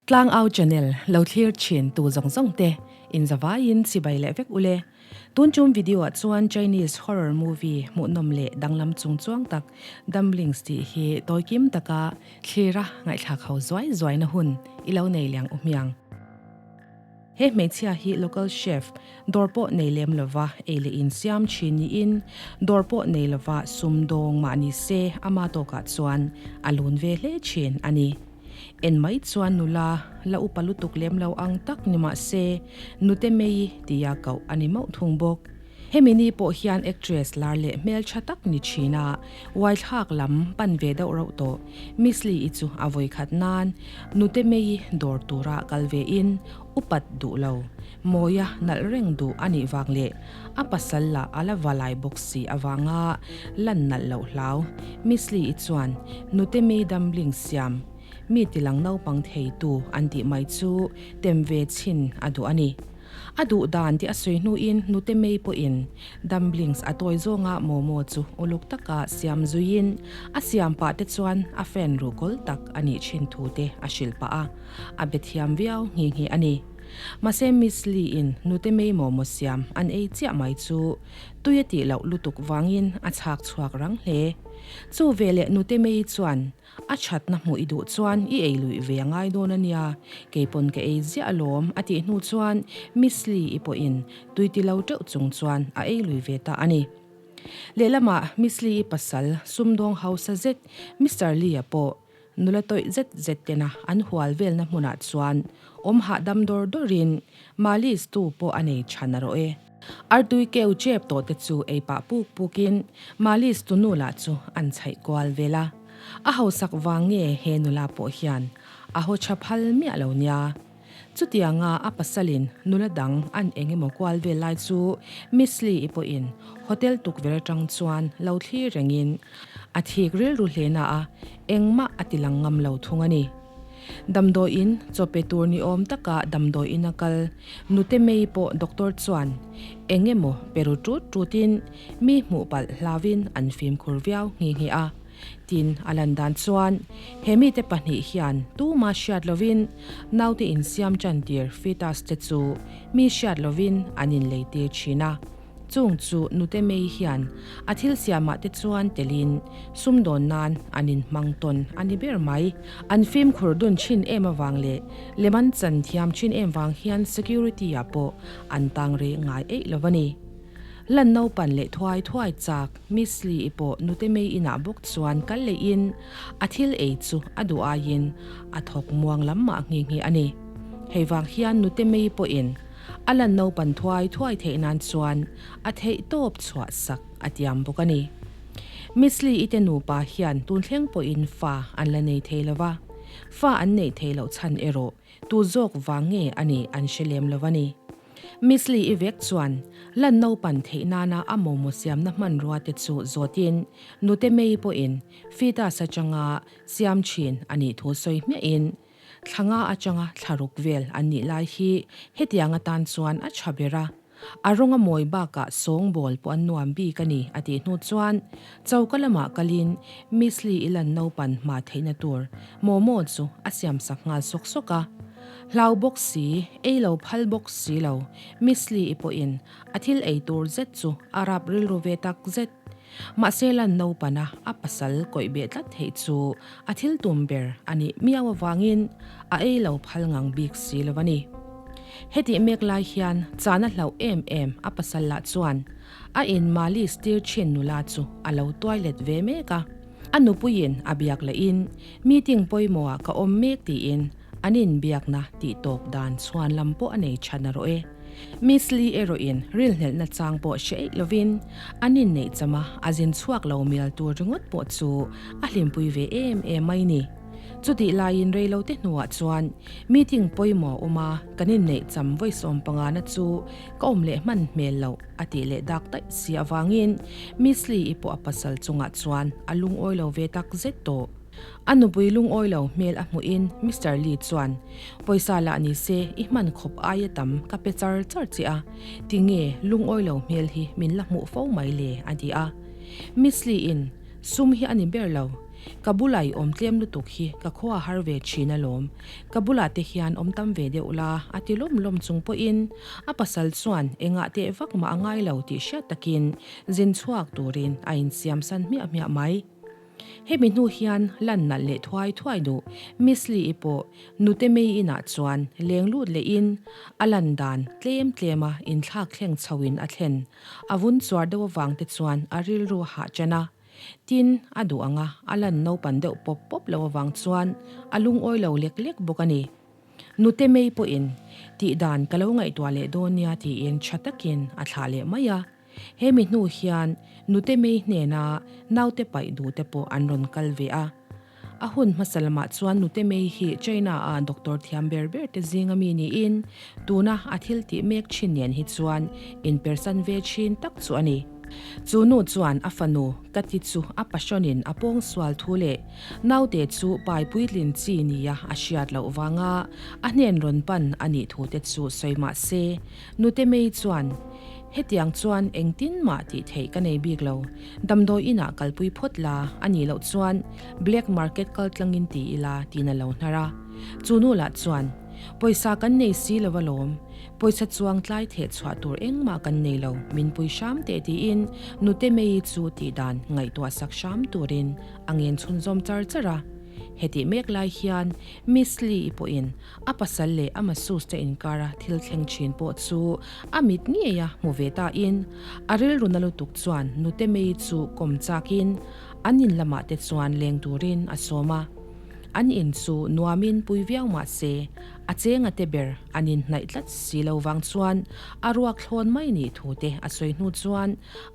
Tlangau channel lo thlir thin tu zawng zawng te in zavaiin chibai leh vek ule. Tun tum video ah chuan Chinese horror movie hmuhnawm leh danglam chung chuang tak Dumplings tih hi tawikim taka thlira ngaihthlak ho zuai zuaina hun i lo nei liang u hmiang. He hmeichhia hi local chef, dawr pawh nei lem lova ei leh in siam thin niin dawr pawh nei lova sumdawng mah ni se ama tawkah chuan a lun ve hle thin a ni. En mai chuan nula la upa lutuk lem lo ang tak ni mah se nute mei tia koh a ni mauh thung bawk. Hemi ni pawh hian actress lar leh hmeltha tak ni thin a, uaithlak lam pan ve deuh rauh tawh. Miss Lee-i chu a vawikhat nan nute mei dawr tura kal ve in upat duh lo, mawia nalh reng duh a nih vang leh a pasal lah a la valai bawk si avanga lan nalh loh hlau. Miss Lee-i chuan nute mei dumpling siam mi tilang naupang theitu an tih mai chu tem ve chhin a duh a ni. A duh dan tih a sawi hnuin nute May pawhin dumplings a tawi zawnga momo chu uluk taka siam zuiin a siam pah te chuan a fan ruhkawl tak a nih thin thu te a hrilh pah a, a be thiam viau nghe nghe a ni. Mahse Miss Lee-in nute May momo siam an ei chiah mai chu tui a tih loh lutuk vangin a chhak chhuak rang hle. Chu veleh nute May chuan A thatna hmuh i duh chuan i ei luih ve a ngai dawn a nia, keipawn ka ei ziah alawm a tih hnu chuan Miss Lee i pawhin tui ti lo teuh chung chuan a ei lui ve ta a ni. Lehlamah Miss Lee i pasal sumdawng hausa zet Mister Lee-a pawh nula tawih zet zet tena an hual velna hmunah chuan awm hahdam dawr dawrin Malis tu pawh a nei tha narawh e. Artui keu chep tawh te chu ei pah puk pukin Malis tu nu lah chu an chhaih kual vel a. A hausak vang nge he nula pawh hian a haw tha phal miah lo nia. Chutianga a pasalin nula dang an eng emaw kual vel lai chu Miss Lee-i pawhin hotel tukverh atang chuan lo thlir rengin a thik rilru hle na a, engmah a ti lang ngam lo thung a ni. Damdawiin chaw pe tur ni awm taka damdawiin a kal nute May pawh doctor chuan eng emaw pe ru tut tutin mi hmuh palh hlauin an fimkhur viau nghe nghe a. Tin, a lan dan chuan he mite pahnih hian tuma hriat lovin naute insiam chantir fetus te chu mi hriat lovin an inleitir thin a. Chung chu nute May hian a thil siamah te chuan telin sumdawn nan an inhmang tawn a ni ber mai. An fimkhur dun thin em avang leh lem an chan thiam thin em vang hian security ah pawh an tang rei ngai eih lo a ni. Lan naupan leh thuai thuai chak Miss Lee-i pawh nute May inah bawk chuan kal lehin a thil ei chu a duh aiin a thawk muang lam mah nghe nghe a ni. Hei vang hian nute May pawhin A lan naupan thuai thuai theih nan chuan a theih tawp chhuah sak a tiam bawk a ni. Miss Lee-i te nupa hian tun thleng pawhin fa an la nei thei lo va, fa an neih theih loh chhan erawh tu zawk vang nge a nih an hre lem lo a ni. Miss Lee-i vek chuan lan naupan theih nana a momo siamna hmanrua te chu zawtin nute May pawhin fetus atanga siam thin a nih thu sawi hmiahin Thla nga atanga thla ruk vel an nih lai hi hetiang atan chuan a tha ber a, a rawng a mawi bakah sawngbawl pawh an nuam bik a ni a tih hnu chuan choka lamah kalin Miss Lee i lan naupan hma theihna tur momo chu a siamsak nghal sawk sawk a. Hlau bawk si, ei lo phal bawk si lo, Miss Lee i pawhin a thil ei tur zet chu a rap rilru ve tak zet. Mahse lan naupana a pasal kawih beh tlat theih chu a thil tum ber a nih miau avangin a ei lo phal ngang bik si lo a ni. Hetih mek lai hian chana hlauh em em a pasal lah chuan a in malis tir thin nula chu a lo tuai let ve mek a. A nupuiin a biak lehin meeting pawimawhah ka awm mek tiin an inbiakna tih tawp dan chhuan lam pawh a nei tha narawh e. Miss Lee erawhin rilhnelhna chang pawh hre eih lovin an inneih chama a zin chhuak lo mial tur ringawt pawh chu a hlimpui ve em em mai ni. Chutih laiin reilote hnuah chuan meeting pawimawh a awm a, kan inneih cham vawi 15 na chu ka awm leh hman hmel loh a tih leh dak daih si avangin Miss Lee-i pawh a pasal chungah chuan a lungawi lo ve tak zet tawh. A nupui lungawi lo hmel a hmuhin Mister Lee chuan, Pawisa lah ni se i hman khawp aia tam ka pe char char che a, tinge lungawi lo hmel hi min la hmuh fo mai le? a ti a. Miss Lee-in, Sum hi a ni ber lo. Ka bula i awm tlem lutuk hi ka khua a har ve thin alawm. Ka bulah te hian awm tam ve deuh la, a ti lawm lawm chung pawhin a pasal chuan engah teh vak mah a ngai lo tih hriat takin zin chhuak turin a insiam san hmiah hmiah mai. Hemi hnu hian lan nalh leh thuai thuai duh Miss Lee-i pawh nute mei inah chuan leng lut lehin a lan dan tlem tlema inthlak thleng chhoin a thlen. A vun chuar deuh avang te chuan a rilru a hah ṭan a. Tin, a duh anga a lan naupan deuh pawp pawp lo avang chuan a lungawi lo lek lek bawk a ni. Nute mei pawhin tih dan ka lo ngaihtuah leh dawn nia tiin tha takin a thlah leh mai a. Hemi hnu hian nute mei hnena naute paih duhte pawh an rawn kal ve a. A hun hmasa lamah chuan nute mei hi China-a doctor thiam ber ber te zinga mi niin tuna a thil tih mek thin nen hi chuan inpersan ve thin tak chu a ni. Chu nu chuan a fanu ka ti chu a passionin a pawngsual thu leh naute chu pai puitlin chi nia a hriat loh vanga a hnen rawn pan a nih thu te chu sawi mah se Nute May chuan, Hetiang chuan engtin mah tih theih ka nei bik lo. Damdawi inah kalpui phawt la, a nih loh chuan black market kal tlangin ti ila tiin a lo hnar a. Chu nu lah chuan, Pawisa kan nei si lo alawm. Pawisa chuang tlai theh chhuah tur engmah kan nei lo, min pui hram teh tiin Nute May-i chu tihdan ngaihtuah sak hram turin a ngen chhunzawm char char a. Hetih mek lai hian Miss Lee-i pawhin A pasal leh a masseuse te inkara thil thleng thin pawh chu a mit ngeia hmu ve tain a rilru na lutuk chuan nute May chu kawm chakin an in lamah te chuan leng turin a sawm a. An in chu nuamin pui viau mah se a chenga te ber an inhnaih tlat si lo vang chuan a ruak thlawn mai nih thu te a sawi hnu chuan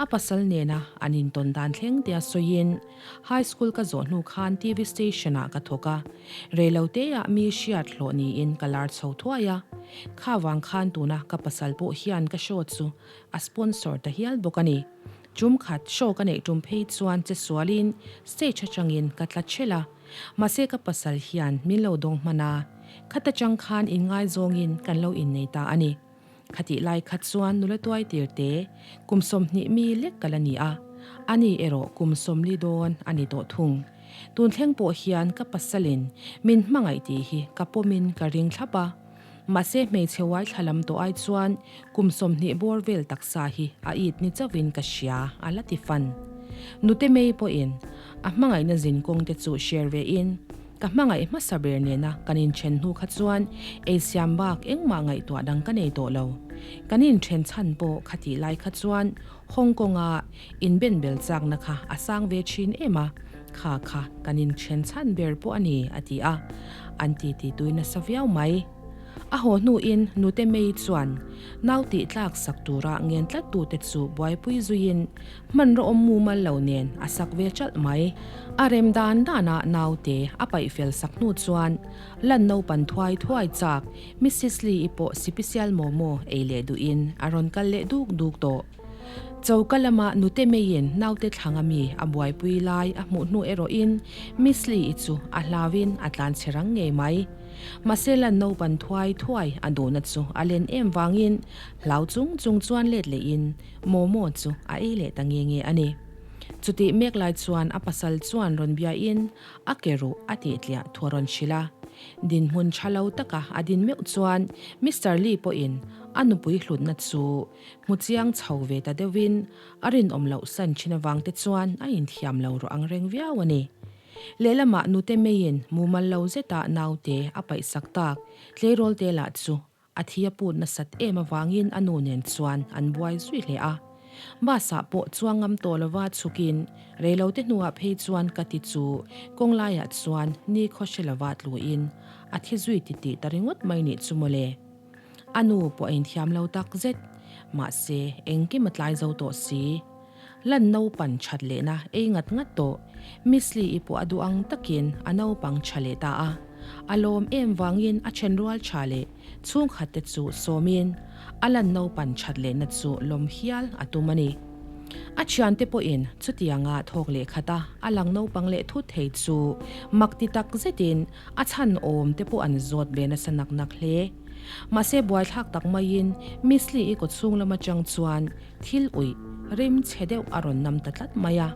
a pasal nena an intawn dan thleng te a sawiin High school ka zawh hnu khan TV station ah ka thawk a, reiloteah mi hriat hlawh niin ka lar chho thuai a. Kha vang khan tuna ka pasal pawh hian ka show chu a sponsor ta hial bawk a ni. Tum khat show ka neih tum phei chuan che sualin stage atangin ka tla chhel a, mahse ka pasal hian min lo dawng hman a, khata chang khan inngaizawngin kan lo innei ta a ni. Khatih lai khat chuan nula tuai tir te kum 20 mi lek ka la ni a, ani erawh kum 40 dawn a ni tawh thung. Tun thleng pawh hian ka pasalin min hmangaih tih hi ka pawmin ka ring thlap a, mahse hmeichhe uai thla lam tawh ai chuan kum 20 bawr vel taksa hi a it ni chauhin ka hria a la ti fan. Nute May pawhin a hmangaihna zinkawng te chu share ve in, Ka hmangaih hmasa ber nena kan inthen hnu kha chuan eisiam bak engmah ngaihtuah dang ka nei tawh lo. Kan inthen chhan pawh khatih lai kha chuan Hong Kong-a inbenbel chakna kha a sang ve thin em a, kha kha kan inthen chhan ber pawh a ni, a ti a. An titi tui nasa viau mai. A haw hnuin Nute May chuan nau tih tlak sak tura ngen tlattute chu buaipui zuiin Hmanraw awm mumal lo nen a sak ve chalh mai. A rem dan danah naute a paih fel sak hnu chuan lan naupan thuai thuai chak Missis Lee-i pawh sipisial momo ei leh duhin a rawn kal leh duk duk tawh. Choka lama nute meiin naute thlanga mi a buaipui lai a hmuh hnu erawhin Miss Lee-i chu a hlauin a tlan chhe rang ngei mai. Mahse lan naupan thuai thuai a duhna chu a len em vangin hlau chung chung chuan let lehin Momo chu a ei leh ta nge nge a ni. Chutih mek lai chuan a pasal chuan rawn biain a ke ruh a tih tliah thu a rawn hrilh a. Dinhmun tha lo taka a din meuh chuan Mister Lee pawhin a nupui hlutna chu hmu chiang chho ve ta deuhin a rinawm loh san thin avang te chuan a inthiam lo ruah ang reng viau a ni. Lehlamah nute meiin mumal lo zetah naute a paihsak tak tleirawl te lah chu A thi a put nasat em avangin a nu nen chuan an buai zui hle a. Bus ah pawh chuang ngam tawh lova chhukin reilote hnuah phei chuan ka ti chu kawng laiah chuan ni khaw hre lova tluin a thi zui titih ta ringawt mai nih chu mawle. A nu pawh a inthiam lo tak zet. Mahse, engkim a tlai zo tawh si. Lan naupan that lehna ei ngat ngat tawh. Miss Lee-i pawh a duh ang takin a naupang tha leh ta a. A lawm em vangin a thenrual tha leh chhungkhat te chu sawmin a lan naupan that lehna chu lawm hial a tum a ni. A thiante pawhin chutianga thawk leh khata a lang naupang leh thut thei chu mak ti tak zetin a chhan awm te pawh an zawt ve nasa nak nak hle. Mahse buaithlak tak maiin Miss Lee-i kawchhung lam atang chuan Thil uih, rim chhe deuh a rawn nam ta tlat mai a.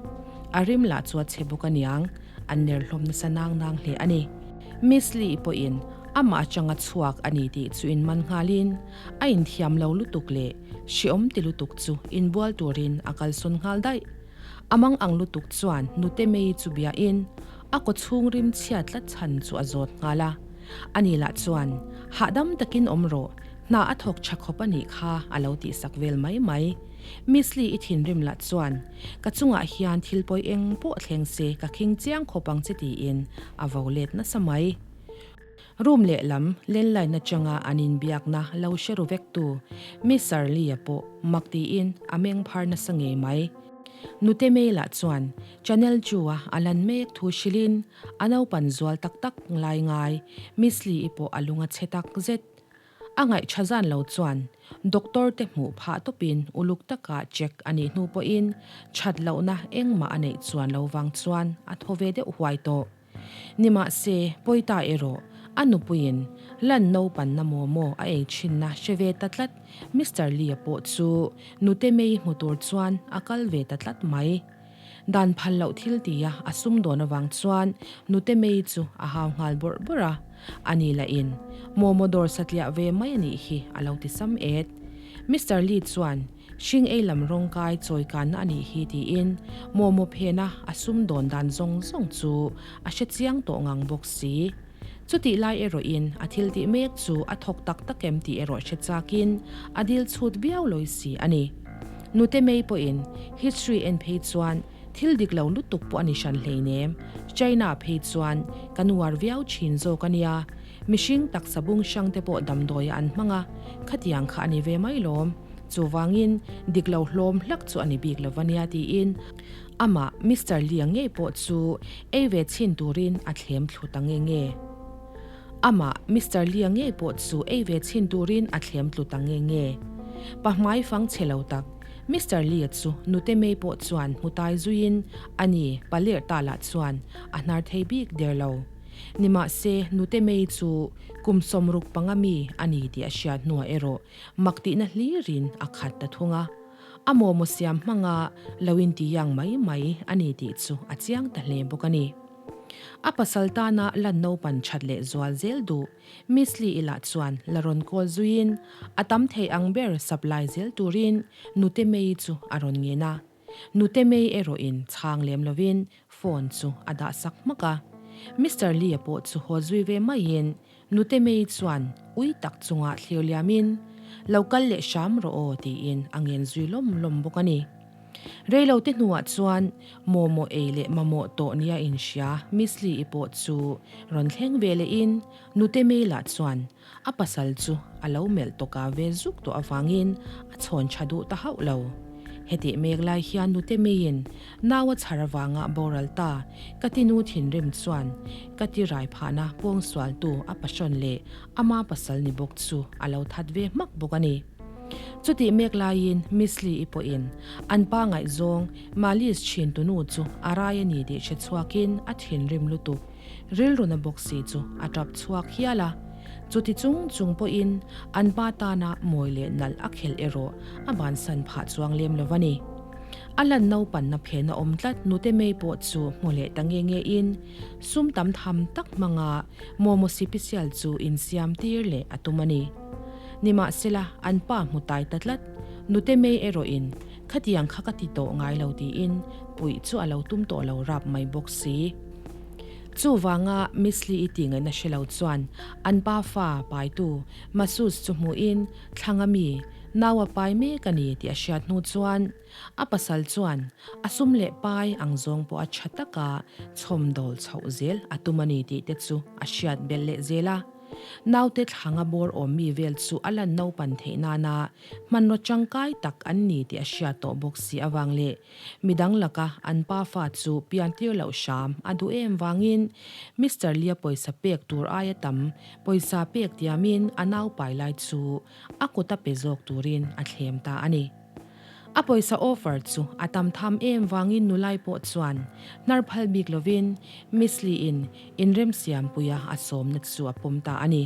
A rim lah chu a chhe bawk aniang. an ner hlawm nasa nang nang hle a ni. Miss Lee pawhin amah atanga chhuak a ni tih chu inman nghalin a inthiam lo lutuk leh hreawm ti lutuk chu inbual turin a kalsawn nghal daih. A mang ang lutuk chuan nute May chu biain a kawchhung rim chhia tlat chhan chu a zawt nghal a. Ani lah chuan, Hahdam takin awm rawh, hna a thawk tha khawp a nih kha a lo tihsak vel mai mai. Miss Lee i thinrim lah chuan, Ka chungah hian thil pawi eng pawh thleng se ka khing chiang khawp ang che tiin a vo let nasa mai. Room lehlam landline atanga an inbiakna lo hre ru vektu Miss Sarli-a pawh mak tiin a meng phar nasa ngei mai. Nute May lah chuan Channel chu-a a lan mek thu hrilhin a naupan zual tak tak lai ngai Miss Lee-i pawh a lung a chhe tak zet. A ngaihṭha zan lo chuan doctor te hmuh phah tawpin uluk taka check a nih hnu pawhin ṭhat lohna engmah a neih chuan lo vang chuan a thaw ve deuh huai tawh. Nimahse, Pawita erawh a nupuiin lan naupanna maw maw a ei ṭhinna hre ve ta tlat Mister Lee-a pawh chu nute May hmu tur chuan a kal ve ta tlat mai. Dan phal loh thil tia a sum dawn avang chuan nute May chu a hau nghal bawrh bawrh a, ani lahin momo dawr satliah ve mai a nih hi a lo ti sam et. Mister Lee chuan hring ei lam rawng kai chawi kanna a nih hi tiin momo phena a sum dawn dan zawng zawng chu a hre chiang tawh ngang bawk si. Chutih lai erawhin a thil tih mek chu a thawk tak tak em tih erawh hre chakin a dil chhut viau lawi si a ni. Nute May pawhin history en phei chuan thil dik lo lutuk pawh a ni hran hleinem, China phei chuan kan uar viau thin zawk a nia, mihring taksa bung hrang te pawh damdawiah an hmang a, khatiang kha a ni ve mai lawm, chuvangin dik lo hlawm hlak chu a ni bik lo va nia tiin Amah Mister Lee-a ngei pawh chu ei ve chhin turin a thlem thlu ta nge nge. Amah Mister Lee-a ngei pawh chu ei ve chhin turin a thlem tlu ta nge nge. Pa hmai fang chhe lo tak, Mister Lee-a chu nute mei pawh chuan hmu tai zuiin a ni pa lerh ta lah chuan a hnar thei bik der lo. Nimahse, nute mei chu kum 65 mi a ni tih a hriat hnuah erawh mak tihna hlirin a khat ta thung a. A momo siam hmanga lo inti yang mai mai a ni tih chu a chiang ta hle bawk a ni. A pasal tana lan naupan that leh zual zel duh Miss Lee-i lah chuan la rawn call zuiin a tam thei ang ber supply zel turin Nute May-i chu a rawn ngen a. Nute May erawhin chhang lem lovin phone chu a dah sak hmak a. Mister Lee-a pawh chu haw zui ve maiin Nute May chuan ui tak chunga thlir liamin, Lo kal leh hram rawh aw tiin a ngen zui lawm lawm bawk a ni. Reilo te hnuah chuan momo ei leh mamawh tawh nia inhria Miss Lee-i pawh chu rawn thleng ve lehin Nute May lah chuan a pasal chu a lo melh tawka ve zuk tawh avangin a chhawn tha duh ta hauh lo. Hetih mek lai hian Nute May-in Nau a chhar avanga boral ta, ka tinu thinrim chuan ka ti rai phahna pawngsualtu a passion leh ama pasal ni bawk chu a lo that ve hmak bawk a ni. Chutih mek laiin Miss Lee-i pawhin an pa ngaihzawng Malis thin tunu chu a rai a ni tih hre chhuakin a thinrim lutuk rilruna bawk si chu a tap chhuak hial a. Chuti chung chung pawhin an pa tana mawi leh nalh a khelh erawh a bansan phah chuang lem lo a ni. A lan naupanna phen a awm tlat nute May pawh chu hmu leh ta nge nge in sum tam tham tak hmanga momo sipisial chu insiam tir leh a tum a ni. Nimahsela an pa hmu tai ta tlat nute May erawh in khatiang kha ka ti tawh ngai lo tiin puih chu a lo tum tawh lo rap mai bawk si. Chuvanga Miss Lee-i tih ngaihna hre lo chuan an pa fa paitu Masus chu hmuhin thlanga mi Nau a pai mek a ni tih a hriat hnu chuan a pasal chuan a sum leh pai ang zawng pawh a tha taka chhawm dawl chhoh zel a tum a ni tih te chu a hriat belh leh zel a. Naute thlanga bawr awm mi vel chu a lan naupan theih nana hmanraw tangkai tak an ni tih a hriat tawh bawk si avang leh midang laka an pa fa chu piantir loh hram a duh em vangin Mister Lee-a pawisa pek tur aia tam pawisa pek tiamin a nau pai lai chu a kut a pe zawk turin a thlem ta a ni. A pawisa offer chu a tam tham em vangin nulai pawh chuan hnar phal bik lovin Miss Lee-in inremsiampuia a sawmna chu a pawm ta a ni.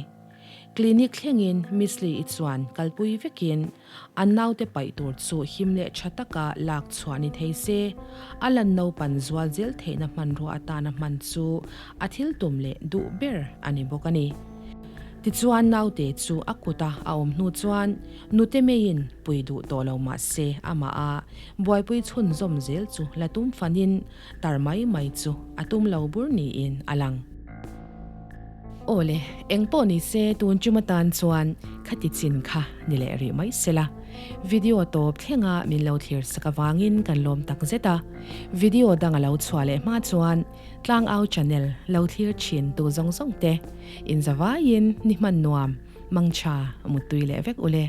Clinic thlengin Miss Lee-i chuan kalpui vekin an naute paih tur chu him leh tha taka lak chhuah ni thei se, a lan naupan zual zel theihna hmanrua atana hman chu a thil tum leh duh ber a ni bawk a ni. Tichuan naute chu a kuta a awm hnu chuan nute meiin pui duh tawh lo mah se amah a buaipui chhunzawm zel chu la tum fanin tar mai mai chu a tum lo bur niin a lang. Aw le, eng pawh ni se tun chum atan chuan khati chin kha ni leh rih mai se la. Video tawp thlenga min lo thlir sak avangin kan lawm tak zet a. Video dang a lo chhuah leh hma chuan Tlangau channel lo thlir thin tu zawng zawng te inzavaiin ni hman nuam, mangtha, muttui leh vek ule.